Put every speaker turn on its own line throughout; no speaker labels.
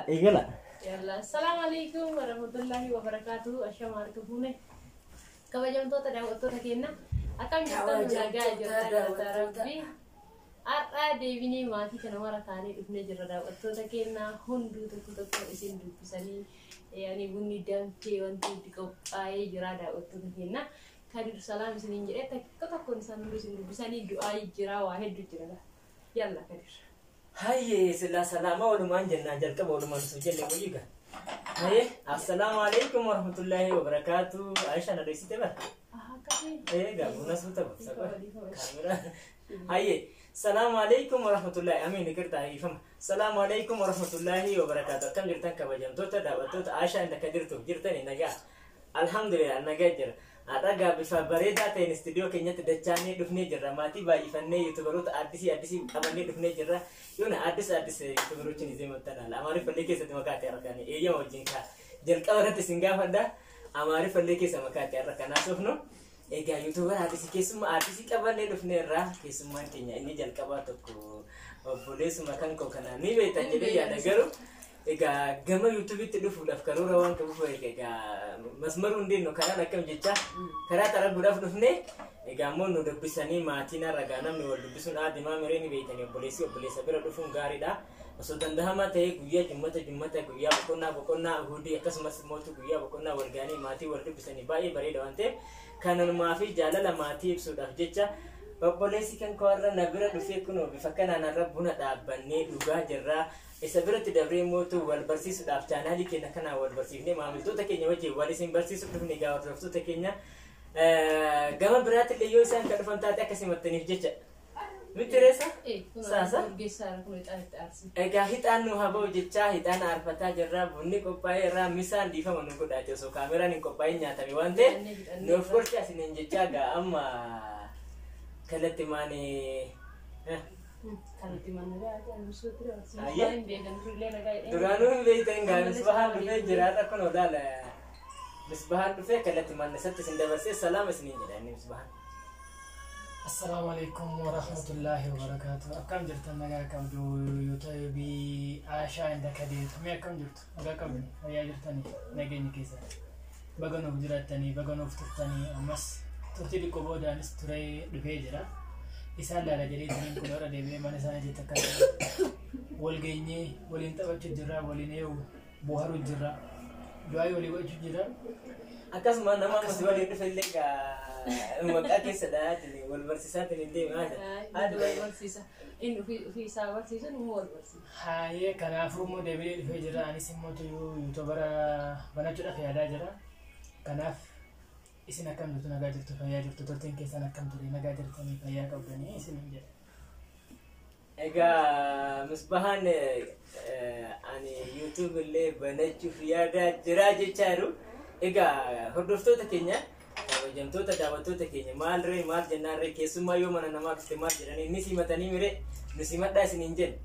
Eegala.
Yalla, assalamu alaikum warahmatullahi wabarakatuh. Ashama harka fuune. Kabajamtoota daawwattoota keenya, akkam jirtan? Nagaa jirtan? Galata Rabbii. Har'aa deebinee maatii kana mara taanee dhufnee jirra. Daawwattoota keenya hunduu tokko tokko isin dubbisanii, yani bunni danfee, wanti hundi qophaa'ee jira. Daawwattoota keenya, Kadir salaam isiniin jedhee, tokko tokkoon isaan hunduu isin dubbisanii, du'aa jira, waa hedduu jira. Yalla, Kadir.
Hayyee, silaa salaama walumaan jennaan, jalqaba walumaan osoo jenne wayii gaa. Hayyee, assalaamu alaikum warahmatullahi wabarakaatu. Aisha, na dhoksite bara.
Akkasii.
Egaa buna suuta baksa kaameraa. Hayyee, salaamu alaikum warahmatullahi, amiin, ikirtaa hiifama. Salaamu alaikum warahmatullahi wabarakaatu. Akkam jirtan, kabajamtoota daawwattoota Aisha inda Kadirtuuf? Jirtani nagaa? Alhamdulillah, nagaa jira. Har'a bifa bareedaa ta'een istuudiyoo keenyatti dachaanee dhufnee jirra. Maatii baay'ifannee YouTuberoota addisii addisii qabannee dhufnee jirra. Yoona addis addis YouTuberoochin izee maxxanaa. Amaariffallee keessatti makaa ta'e har'a eeyyama wajjin kaa. Jalqaba irratti isin gaafadha. Amaariffallee keessa makaa ta'e har'a kanaa sofnu. Egaa YouTuber addisii, keessummaa addisii qabannee dhufneerra. Keessummaan keenya inni jalqabaa tokko obboleessuma kan koo kanaa ni beektan jedhee yaada, garuu egaa gama YouTubeitti dhufuudhaaf karoora waan qabuuf, egaa masmaruu hin deemnu, karaan akkam jecha karaa xaraguudhaaf dhufne. Egaa immoo nu dubbisanii maatiin ragaa namni wal dubbisuun aadimaa miree ni beektanii, obboleessi obboleessa bira dhufuun gaariidha. Osoo danda'amaa ta'ee guyyaa jummata jummata, guyyaa boqonnaa boqonnaa, uhudii akkasumas mootu guyyaa boqonnaa wal ga'anii maatii wal dubbisanii baay'ee bareeda waan ta'eef, kanumaa fi jaalala maatii ibsuudhaaf jecha obboleessi kan koo har'a na bira dhufee, kunoo bifa kanaan har'a buna dhaabbannee dhugaa jirra. Isa biratti dabree mootu wal barsiisuudhaaf, chaanaalii keenya kanaan wal barsiifnee maamiltoota keenya wajjin wal isin barsiisuuf dhufne. Egaa hordoftoota keenya, gama biraatti illee yoo isaan kan dhufan taate akka simattaniif jecha. Miti reessa? Saasa? Egaa hixaan nu haa ba'u jechaa hixaan aarfataa jirra. Bunni qophaa'ee irraa misaan dhiifama nu godhaate, osoo kaameraan hin qophaa'in nyaatame waan ta'eef nuuf gorcha isiniin jechaa, egaa amma kalatti maani. Duraanuu hin beektan, gaa Misbahaan dhufee jira har'a, kun odaala Misbahaan dhufee kalatti maanni isatti isin dabarsee salaama isiniin jedha inni Misbahaan.
Assalaamu alaikum warahmatullahi wabarakatuh. Akkam jirtan? Nagaa qabdu? YouTube Aashaa inda Kadeetu. Mee akkam jirtu? Nagaa qabdu? Fayyaa jirtanii? Nageenya keessa. Baga nuuf jiraattanii, baga nuuf turtanii, ammas turtii xiqqoo boodaanis turee dhufee jira. Isaan laala jedhee isiniin kun irra deebi'ee mana isaaniitti akka wal geenyee waliin taphachuu jirra, waliin eewu bohaaruu jirra. Du'aa walii gochuu jirra.
Akkasuma nama ammas waliin dhufe illee gaa maqaa keessa dhahaatiin wal barsiisaatiin hin deema.
Wal barsiisa. Inni ofii isaa barsiisu, nu wal barsiisa.
Haayee, kanaafuu immoo deebi'ee dhufee jira. Anis immoo YouTubera banachuudhaaf yaadaa jira. Kanaaf isin akkam jirtu? Nagaa jirtu? Fayyaa jirtu? Turtiin keessan akkam ture? Nagaa jirtanii? Fayyaa qabdanii isin jedha.
Egaa Misbahaan ani YouTube illee banachuuf yaadaa jira jechaa jiru. Egaa hordoftoota keenya, kabajamtoota daawwattoota keenya, maal ree, maal jennaan ree? Keessummaa yoo mana namaa dhufte maal jedhanii inni simatanii miree? Nu simadhaa isiniin jenna.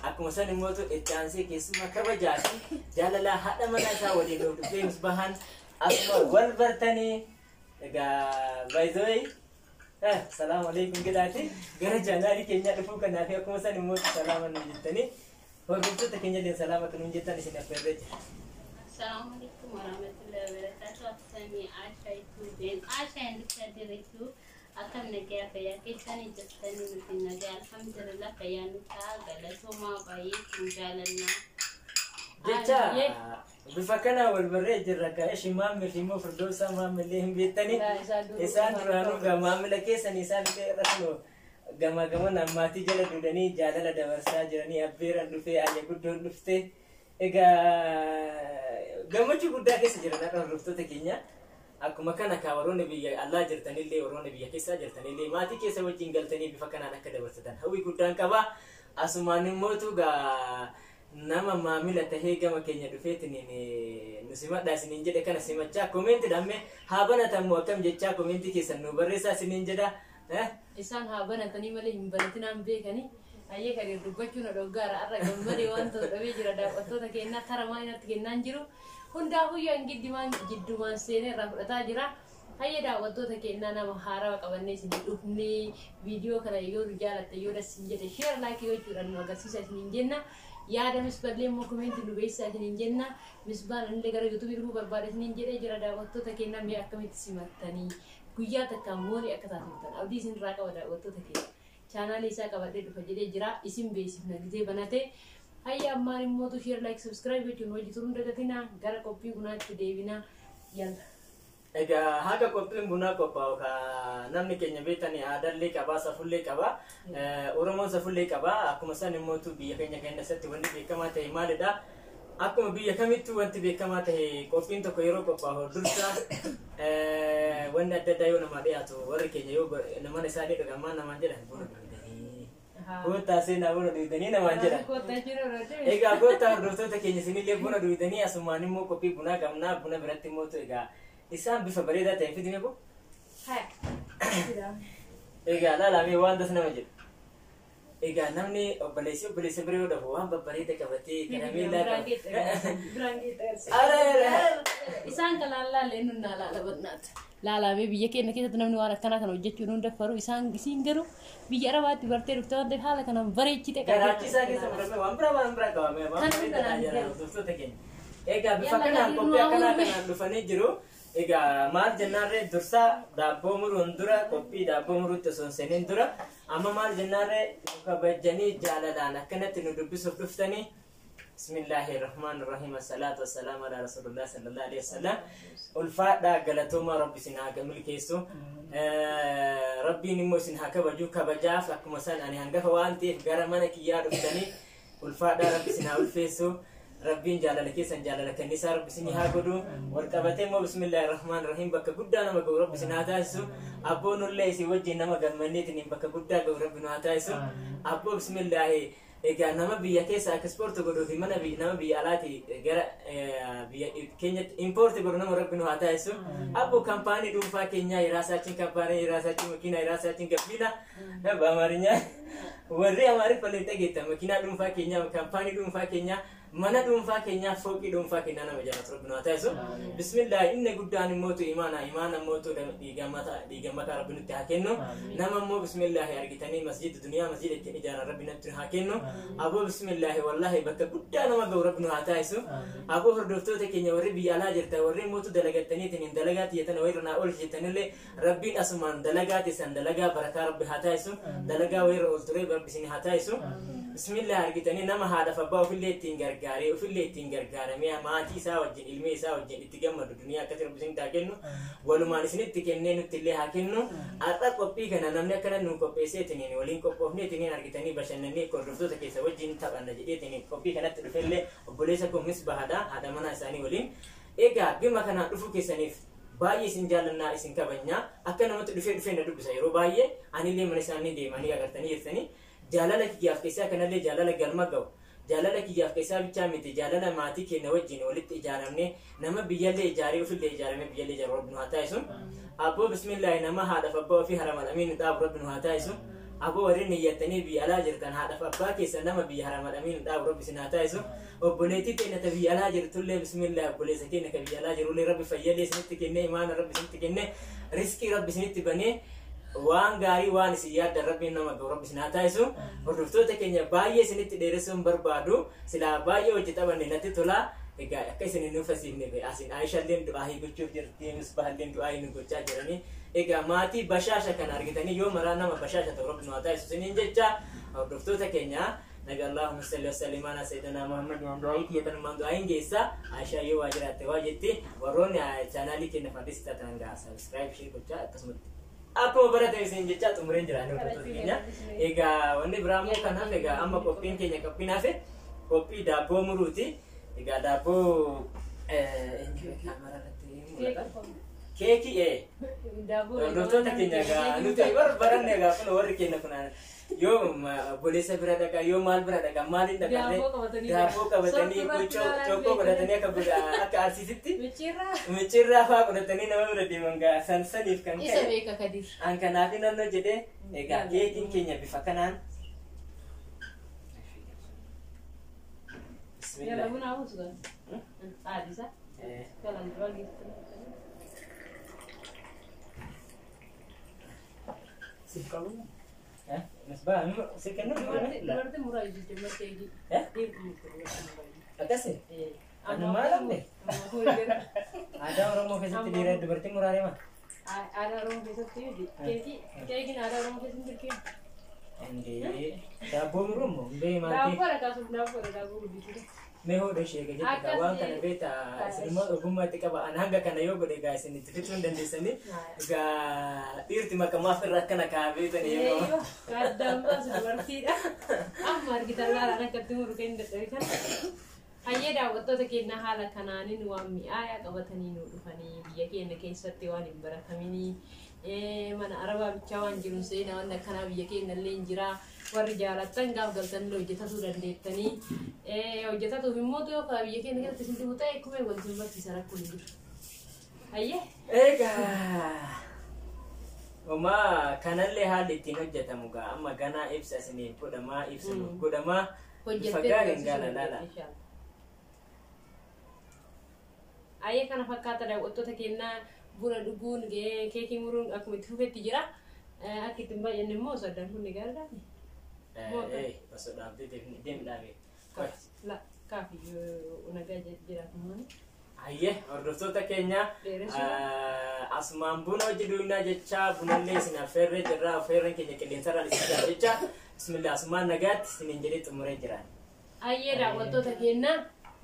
Akkuma san immoo itti aansee keessummaa kabajaa fi jaalalaa haadha manaa isaa waliin nuuf dhufee, Misbahaan asuma wal bartanii. Egaa by the way, salaamu alaikum jedhaati gara chaanaalii keenyaa dhufuu kanaaf, akkuma san immoo salaama nu jettanii hordoftoota keenya illee salaama akka nuun jettan isin affeerree jira.
Assalamu alaikum warahmatullahi wabarakatuh. Akkami Aashaa YouTube, Aashaa and Kadiritu, akkam nagaa fayyaa keessanii jirtanii? Nuti nagaa, alhamdulillah, fayyaa nu ta'a. Galatoomaa, baay'ee isin jaalannaa.
Jecha bifa kana wal barree jirra ka ishi maammil immoo Firdoosaa maammillee hin beektanii, isaan duraanuu gaa maamila keessan, isaan illee irra kunoo gama gamanaan maatii jala duudhanii jaalala dabarsaa jiranii, abbeeran dhufee, ayya guddoon dhuftee, egaa gammachuu guddaa keessa jiran har'a hordoftoota keenya. Akkuma kana kaa warroonni biyya allaa jirtanillee, warroonni biyya keessaa jirtanillee maatii keessa wajjin galtanii bifa kanaan akka dabarsatan hawwii guddaan qaba. Asumaan immootu gaa nama maamila tahee gama keenya dhufeetiin nu simadhaa isiniin jedhe kana simachaa, komeentiidhaan mee haa banatamu akkam jechaa komeentii keessan nu barreessaa isiniin jedha.
Isaan haa banatanii malee hin banatinaan beekanii. Hayyee, kan dubbachuu na dhoggaara, har'a gammadee waan ta'u dhabee jira. Daawwattoota kennaa tara maal kennaan jiru. Hundaafuu yoo giddumaan jiddumaan seenee irraa fudhataa jira. Hayyee, daawwattoota kennaa, nama haarawaa qabannee isin dhufnee, viidiyoo kana yoo nu jaalatte, yoo dasin jedhe, share, like gochuudhaan nu agarsiisa isiniin jenna. Yaada misballee immoo koomenti nu beeksisaa isiniin jenna. Misbaan illee gara yuutuubii dhufuu barbaada isiniin jedhee jira daawwattoota keenya mee akkamitti simattanii guyyaa takkaan moonii akka taasifattan abdii isinirraa qaba daawwattoota keenya. Chaanaalii isaa qabadhee dhufa jedhee jira isin beeksifna gisee banate. Hayya ammaan immoo share like subscribe gochuun hojii turuun dagatinaa gara qophii bunaatti deebinaa yalla.
Egaa haga qophiin bunaa qophaa'u ka namni keenya beektanii aadaallee qabaa safullee qabaa Oromoon safullee qabaa akkuma san immoo biyya keenya keessatti wanti beekamaa ta'e maalidha? Akkuma biyya kamittuu wanti beekamaa ta'e qophiin tokko yeroo qophaa'u dursa wanni adda addaa yoo namaa dhiyaatu warri keenya yoo mana isaanii dhaqan maal namaan jedhan buna dhugdanii koottaa seenaa buna dhugdanii namaan jedhan. Egaa koottaa hordoftoota keenya isinillee buna dhugdanii asumaan immoo qophii bunaa qabnaa buna biratti immoo egaa isaan bifa bareedaa ta'e fidime ko? Egaa laalamee waan das nama jedhu. Egaa namni obboleessi obboleessa bira yoo dhabu waan babbareeda qabatee karameellaa qaba.
Isaan kan laallee nun laala bannaata. Laalamee biyya keenya keessatti namni waan akkanaa kana hojjechuu nu daffaru isaan isiin garuu biyya arabaatti bartee dhufte waan ta'eef haala kanaan bareechite
Garaachisaa keessa murame waan biraa qabame waan bareedaa jira hordoftoota keenya. Egaa bifa kanaan qophii akkanaa kanaan dhufanii jiru. Egaa maal jennaarree dursa daabboo muruun dura qophii daabboo muruutti osoo hin seeniin dura amma maal jennaarree nu kabajanii jaalalaan akkanatti nu dubbisuuf dhuftanii bismillaahi rahmaan rahiim assalaatu wassalaamu alaa rasuulillah sallallahu alaihi wasallam ulfaadhaa galatoomaa rabbi isin haa milkeessu rabbiin immoo isin haa kabaju kabajaaf akkuma san ani hangafa waan ta'eef gara mana kiyyaa dhuftanii ulfaadhaa rabbi isin haa ulfeessu. Rabbiin jaalala keessan jaalala kennisaa rabbi isin haa godhu wal qabatee immoo bismillaahi rahmaan rahiim bakka guddaa nama ga'u rabbi isin haa taasisu abboon ullee isin wajjin nama gammanneetiin bakka guddaa ga'u rabbi nu haa taasisu abboo bismillaahi egaa nama biyya keessa ekspoorti godhuu fi mana nama biyya alaati gara biyya keenyatti impoorti godhu nama rabbi nu haa taasisu abboo kaampaanii dhuunfaa keenyaa የራሳችን ካምፓኒ የራሳችን መኪና የራሳችን ገቢና በአማርኛ warri amaariffa illee dhageettan makiinaa dhuunfaa keenyaa kaampaanii dhuunfaa keenyaa mana dhuunfaa keenyaa fooqii dhuunfaa keenyaa nama jaalatu rabbi nu haa taasisu. Bismillah inni guddaan immootu imaana imaana immootu dhiiga mataa rabbi nutti haa kennu. Nama immoo bismillaahi argitanii masjida duniyaa masjida ittiin ijaaran rabbi nutti haa kennu. Aboo bismillaahi wallaahi bakka guddaa nama ga'u rabbi nu haa taasisu. Aboo hordoftoota keenya warri biyya alaa jirtan warri immootu dalagattaniitiin hin dalagaa tiyyatan wayirra naa oolchi jettanillee rabbiin asumaan dalagaa teessan dalagaa barakaa rabbi haa taasisu. Dalagaa wayirra oolturee rabbi isin haa taasisu. Bismillah argitanii nama haadhaaf abbaa ofillee ittiin gargaaree ofillee ittiin gargaaramee maatii isaa wajjin ilmee isaa wajjin itti gammadu duniyaa akkasii rabbi isinitti haa kennu walumaan isinitti kennee nutti illee haa kennu har'a qophii kana namni akkana nu qopheessee ittiin waliin qophoofnee ittiin argitanii bashannannee hordoftoota keessa wajjin taphanna jedhee ittiin qophii kanatti dhufellee obboleessa koo Misbahaadha haadha manaa isaanii waliin egaa bima kanaan dhufuu keessaniif baay'ee isin jaallannaa isin kabajnaa akka namatti dhufee dhufee na dubbisa yeroo baay'ee anillee mana isaanii deemanii agartanii jirtanii jaalala kiyyaaf keessaa kanallee jaalala galma ga'u jaalala kiyyaaf keessaa bichaa miti jaalala maatii keenya wajjin walitti ijaaramne nama biyyallee ijaaree ofillee ijaaramee biyyallee ijaaru rabbi nu haa taasisu abboo bismillaahi nama haadhaaf abbaa ofii haramadhamiin nu dhaabu rabbi nu haa taasisu abboo warreen niyyattanii biyya alaa jirtan haadhaaf abbaa keessan nama biyya haramadhamiin nu dhaabu rabbi isin haa taasisu obboleettii teenya ta biyya alaa jirtullee bismillaahi obboleessa keenya ka biyya alaa jirullee rabbi fayyallee isinitti kennee imaana rabbi isinitti kennee riskii rabbi isinitti banee waan gaarii waan isin yaaddan rabbiin nama ga'u rabbi isin haa taasisu hordoftoota keenya baay'ee isinitti dheeressuun barbaadu silaa baay'ee hojii taphanne natti tola egaa akka isin hin nuffisiifne asin Aayishaalleen du'aa gochuuf jirti Misbahaalleen du'aa nu gochaa jiranii egaa maatii bashaasha kana argitanii yoo maraa nama bashaasha ta'u rabbi nu haa taasisu isiniin jecha hordoftoota keenya nabi Allahumma salli wa sallim ala sayyidina Muhammad waan du'aa kiyyatan waan du'aa hin geessa Aayishaa yoo waa jiraatte waa jetti warroonni chaanaalii keenya fadhis taatan gaa subscribe share gochaa akkasumatti akkuma barate isin jecha xumureen jira ani hordoftoota keenya. Egaa wanni biraa immoo kan hafe egaa amma qophiin keenya qophiin hafe qophii daabboo muruuti. Egaa daabboo kaameraa irratti mul'ata. Keekii hordoftoota keenya egaa nuti baranne egaa kun warri keenya kun yoo obboleessa bira dhaqa yoo maal bira dhaqa maaliin dhaqarree daabboo qabatanii cokkoo godhatanii akka arsiisitti micciirraa fa'aa godhatanii nama bira deeman gaa sansaniif kan ka'e an kanaaf naannoo jedhee egaa keekiin keenya bifa kanaan.
Siif qabu?
Misbaa si kennu?
Dubartiin muraa ijji keekii.
Eh?
Dhiirri murte dubartiin muraa ijji.
Akkasi? Ani maal amne? Aadaa Oromoo keessatti dhiira dubartiin muraalee maa?
Aadaa Oromoo keessatti keekii keekiin aadaa Oromoo keessatti dirqee.
Indee daabboo muruu moo hundee maal
Daabboo dhagaasuuf daabboo daabboo guddisuu.
Mee hodha ishee jette waan kana beektaa isin immoo ogummaa itti qaba an hanga kana yoo godhe egaa isin itti fixuu hin dandeessanii egaa dhiirti makamaaf irra akkana kaa'aa beektanii yeroo
Eeyyoo gaaddaan baasu dubartiidha. Amma argitan laalaan akkatti muru kennu dadhabe kana. Hayyee daawwattoota keenya haala kanaanin waan mi'aayaa qabatanii nu dhufanii biyya keenya keessatti waan hin barataminii mana arabaa bichaa waan jiru seenaa waan akkanaa biyya keenya illee hin jira warri jaalattan gaaf galtan illee hojjetatuu dandeettanii hojjetatuuf immoo yoo biyya keenya keessatti isin dhibu ta'e kumee wal isin barsiisa rakkoon hin jiru. Hayyee.
Egaa homaa kanallee haalli ittiin hojjetamu gaa amma ganaa ibsa isiniif godhamaa ibsa nuuf godhamaa bifa
Hojjettee
gaariin gaala laala.
Ayyee kana fakkaata daawwattoota keenyaa buna dhuguun keekii muruun akkuma itti fufetti jira. Akka ittiin baay'anne immoo osoo addaan kunne gaariidha.
Osoo dhaabdee deemi dhaabee.
La kaafiyyuu nagaa jiraatu maali.
Hayyee hordoftoota keenya
Dheeressuu.
Asumaan buna hojii duunaa jecha bunallee isin affeerree jirra affeerreen keenya qilleensarraan isin jira jecha bismillah asumaan nagaatti isiniin jedhee xumuree jira.
Ayyee daawwattoota keenyaa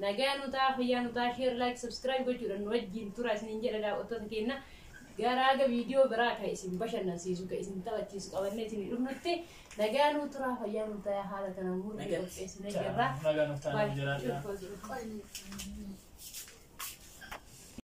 nagaa nu ta'a fayyaa nu ta'a share like subscribe gochuudhaan nu wajjin tura isiniin jedha daawwattoota keenya garaa viidiyoo biraa kan isin bashannansiisu kan isin taphachiisu qabannee isin dhufnutti nagaa nu tura fayyaa nu ta'a haala kana murrii
Nagaatti.
qopheessinee jirra.
Nagaa nuuf taanee jiraadha.
Baay'ee.